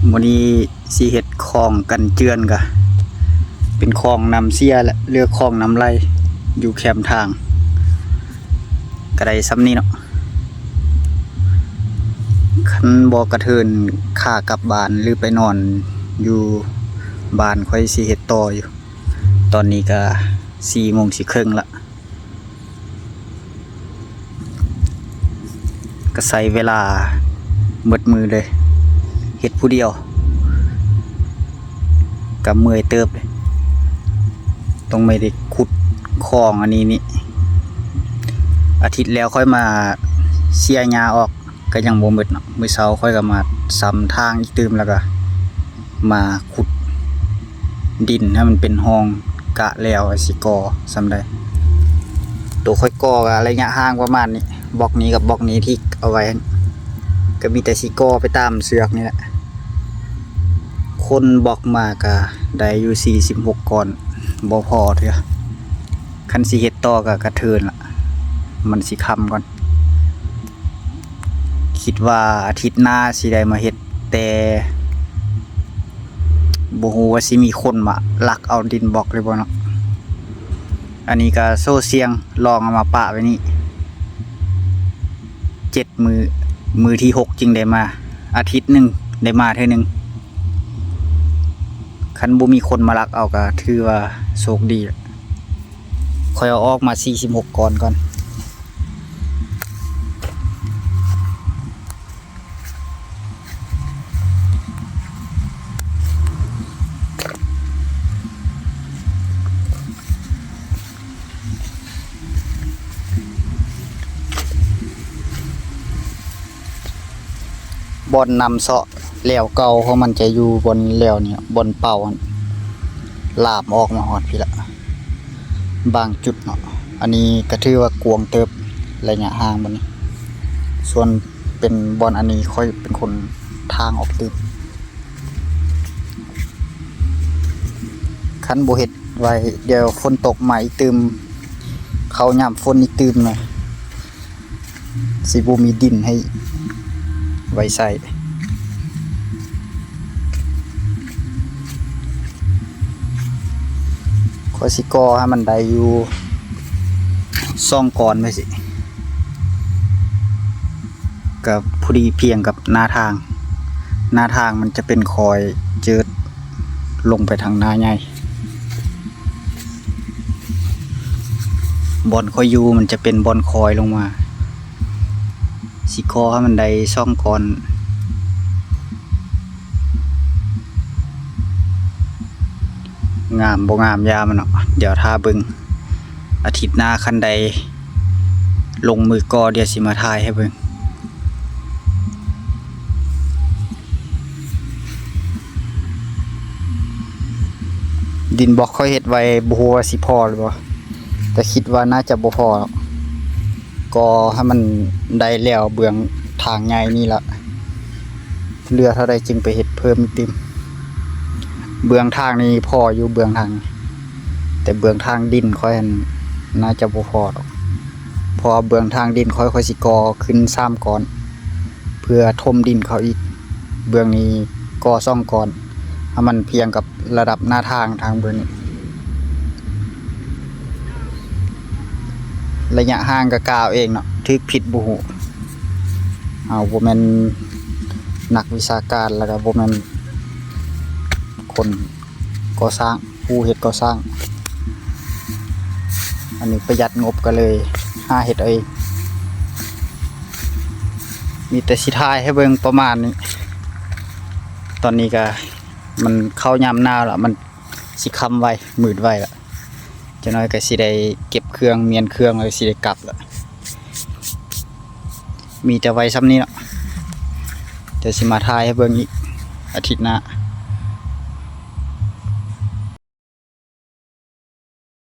ມື້ນີ້ຊິເຮັດຄອງກັນເຈື່ອນ ກະເປັນຄອງນ້ຳເສຍ ແລະ ເຫຼືອຄອງນ້ຳໄຫຼຢູ່ແຄມທາງ ກະໄດ້ສ່ຳນີ້ເນາະ. ຄັນບໍ່ກະເທີນ ຂາກັບບ້ານ ຫຼື ໄປນອນຢູ່ບ້ານ ຂ້ອຍຊິເຮັດຕໍ່ຢູ່. ຕອນນີ້ກະສີ່ໂມງສີ່ເຄິ່ງລະ ກະໃຊ້ເວລາໝົດມື້ເລີຍ ເຮັດຜູ້ດຽວ ກະເມື່ອຍເຕີບເດ ຕ້ອງໄດ້ຂຸດຄອງອັນນີ້ນີ້. ອາທິດແລ້ວຂ້ອຍມາເສຍຫຍ້າອອກ ກະຍັງບໍ່ໝົດເນາະ. ມື້ເຊົ້າຂ້ອຍກະມາຊຳທາງອີກຕື່ມ ແລ້ວກະມາຂຸດດິນໃຫ້ມັນເປັນຮ່ອງ ກະແລ້ວວ່າຊິກໍ່ສ່ຳໃດ. ໂຕຂ້ອຍກໍ່ກະໄລຍະຫ່າງປະມານນີ້ ບລັອກນີ້ກັບບລັອກນີ້ທີ່ເອົາໄວ້ ກະມີແຕ່ຊິກໍ່ໄປຕາມເຊືອກນີ້ແຫຼະ. ຄົ້ນບລັອກມາກະໄດ້ຢູ່ສີ່ສິບຫົກກ້ອນ ບໍ່ພໍເທື່ອ. ຄັນຊິເຮັດຕໍ່ກະກະເທີນລະ ມັນຊິຄ່ຳກ່ອນ. ຄິດວ່າອາທິດໜ້າຊິໄດ້ມາເຮັດ ແຕ່ບໍ່ຮູ້ວ່າຊິມີຄົນມາລັກເອົາດິນບລັອກຫຼືບໍ່ເນາະ. ອັນນີ້ກະໂຊສ່ຽງ ລອງເອົາມາປະໄວ້ນີ້ເຈັດມື້ ມື້ທີຫົກຈຶ່ງໄດ້ມາ ອາທິດໜຶ່ງໄດ້ມາເທື່ອໜຶ່ງ. ຄັນບໍ່ມີຄົນມາລັກເອົາກະຖືວ່າໂຊກດີ. ຂ້ອຍເອົາອອກມາສີ່ສິບຫົກກ້ອນກ່ອນ. ບ່ອນນຳເຊາະແລ້ວເກົ່າຂອງມັນຈະຢູ່ບ່ອນແລ້ວນີ້ ບ່ອນເປົ່າຫັ້ນ ລາມອອກມາຮອດພີ້ລະ ບາງຈຸດເນາະ. ອັນນີ້ກະຖືວ່າກວ້າງເຕີບ ໄລຍະຫ່າງບ່ອນນີ້. ສ່ວນເປັນບ່ອນອັນນີ້ ຂ້ອຍເປັນຄົນທາງອອກຕື່ມ. ຄັນບໍ່ເຮັດໄວ້ ດຽວຝົນຕົກມາອີກຕື່ມ ເຂົ້າຍາມຝົນອີກຕື່ມນະ ຊິບໍ່ມີດິນໃຫ້ໄວ້ໃຊ້. ຂ້ອຍຊິກໍ່ໃຫ້ມັນໄດ້ຢູ່ສອງກ້ອນໄວ້ຊິ ກະພໍດີພຽງກັບໜ້າທາງ. ໜ້າທາງມັນຈະເປັນຄອຍເຈີດລົງໄປທາງໜ້າໃຫຍ່. ບ່ອນຂ້ອຍຢູ່ມັນຈະເປັນບ່ອນຄອຍລົງມາ. ຊິກໍ່ໃຫ້ມັນໄດ້ສອງກ້ອນ. ງາມບໍ່ງາມຢ່າມັນເນາະ ດຽວຖ້າເບິ່ງອາທິດໜ້າ ຄັນໄດ້ລົງມືກໍ່ ດຽວຊິມາຖ່າຍໃຫ້ເບິ່ງ. ດິນບລັອກຂ້ອຍເຮັດໄວ້ ບໍ່ຮູ້ວ່າຊິພໍຫຼືບໍ່ ແຕ່ຄິດວ່າໜ້າຈະບໍ່ພໍ. ກໍໃຫ້ມັນໄດ້ແລ້ວເບື້ອງທາງໃຫຍ່ນີ້ລະ ເຫຼືອເທົ່າໃດຈຶ່ງໄປເຮັດເພີ່ມອີກຕື່ມ. ເບື້ອງທາງນີ້ພໍຢູ່ ເບື້ອງທາງນີ້ ແຕ່ເບື້ອງທາງດິນຂ້ອຍຫັ້ນໜ້າຈະບໍ່ພໍດອກ ເພາະວ່າເບື້ອງທາງດິນຂ້ອຍ ຂ້ອຍຊິກໍ່ຂຶ້ນສາມກ້ອນ ເພື່ອຖົມດິນເຂົ້າອີກ. ເບື້ອງນີ້ກໍ່ສອງກ້ອນ ໃຫ້ມັນພຽງກັບ ລະດັບໜ້າທາງທາງເບື້ອງນີ້ ໄລຍະຫ່າງກະກະເອົາເອງເນາະ ຖືກຜິດບໍ່ຮູ້. ເຮົາບໍ່ແມ່ນນັກວິຊາການ ແລ້ວກະບໍ່ແມ່ນຄົນກໍ່ສ້າງ ຜູ້ເຮັດກໍ່ສ້າງ. ອັນນີ້ປະຢັດງົບ ກະເລີຍຫາເຮັດເອົາເອງ. ມີແຕ່ຊິຖ່າຍໃຫ້ເບິ່ງປະມານນີ້. ຕອນນີ້ກະມັນເຂົ້າຍາມໜາວລະ ມັນ ຊິຄ່ຳໄວ ມືດໄວລະ. ຈັກໜ້ອຍກະຊິໄດ້ເກັບເຄື່ອງ ມ້ຽນເຄື່ອງ ແລ້ວຊິໄດ້ກັບລະ. ມີແຕ່ໄວ້ສ່ຳນີ້ເນາະ ດຽວຊິມາຖ່າຍໃຫ້ເບິ່ງອີກອາທິດໜ້າ.